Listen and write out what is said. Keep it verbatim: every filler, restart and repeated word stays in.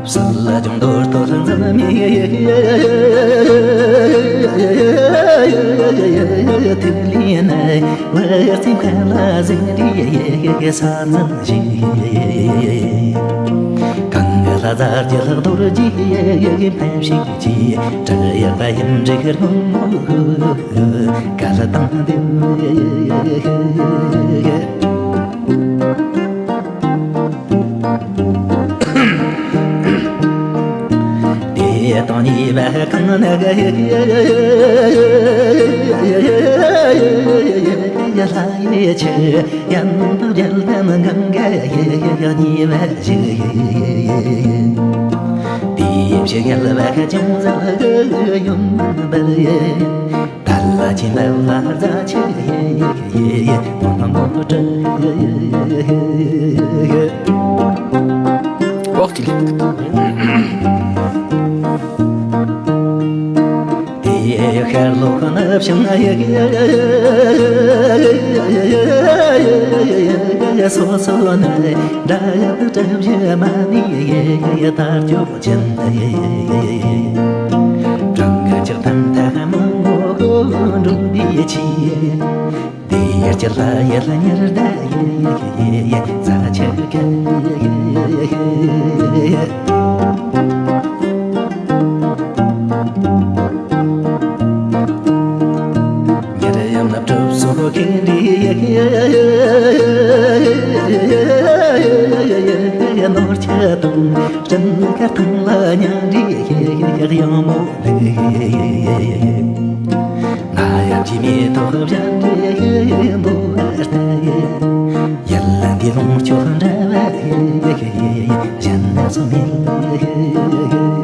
བསིལ་ལྗང་དུར་དུ་འཛིན་མའི་ཐིག་ལེ་ནས། བར་རྩེ་མཁའ་ལ་ཟིན་རེ་ས་འཛིན་ཞིག་གངས་ལ་ཛར་གྱི་ལག་རྡོར་གྱིས་ཕན་ཞིག་གིས། བྲག་གཡག་པ་ཡིན་འབྲུག་སྔོན་མོ་གལ་དང་ལྡན། དེ་དང་ཉེ་བ་གང་ན་གི་ལྷ་ཡི་ཆུ་ཡང་དུ་རྒྱལ་དམ་གང་གི་ཉེ་བ་ཞིག་དེ་ཕྱི་རྒྱལ་བ་ཅུང་ཟད་ཡོན་པར། ད་ལ་ཅི་འདབ་ལ་རྫ་ཆུ་ཡི་ཡི་ཡི་མོ་ན་མོ་ཀྲི། ཨོ་ཀི་ལེ། དེ་ཡི་ཤར་ལྷོ་ནུབ་བྱང་ཡི་ཡི་སོ་སོ་ནས་འདྲ་ཡི་གྲུ་བཞི་མ་ནི་ཡི་ཡི་དར་ཅོག་ཅན་ཡི་ཡི། བྲང་གི་ལྕགས་ཐང་ཐག་མང་པོ་འགྲོ་འདི་ཆི། དེ་ཡར་གྱི་ལྷ་ཡི་ལྷ་ཉེར་ཟླ་ཡི་ཡི་ཡི་ཡི་རྫ་ཆུ་ཁ་ཡི་ཡི་ཡི། ཉེར་ཡམ་ན་གྲུབ་སོ་གི་འདི་ཡི་ཡི་ཡི་ནོར་ཆུ་དང་སྤྲིན་དཀར་ཐང་ལ་ཉ་འདི་ཡི་ཡི་ཡང་མོ། ང་ཡབ་ཀྱི་མེ་ཏོག་གཞན་གྱི་འབུལ་བར་ལྟ། ཡལ་འདི་ལོངས་སྤྱོད་འདྲ་བ་གཞན་སུ་མེད།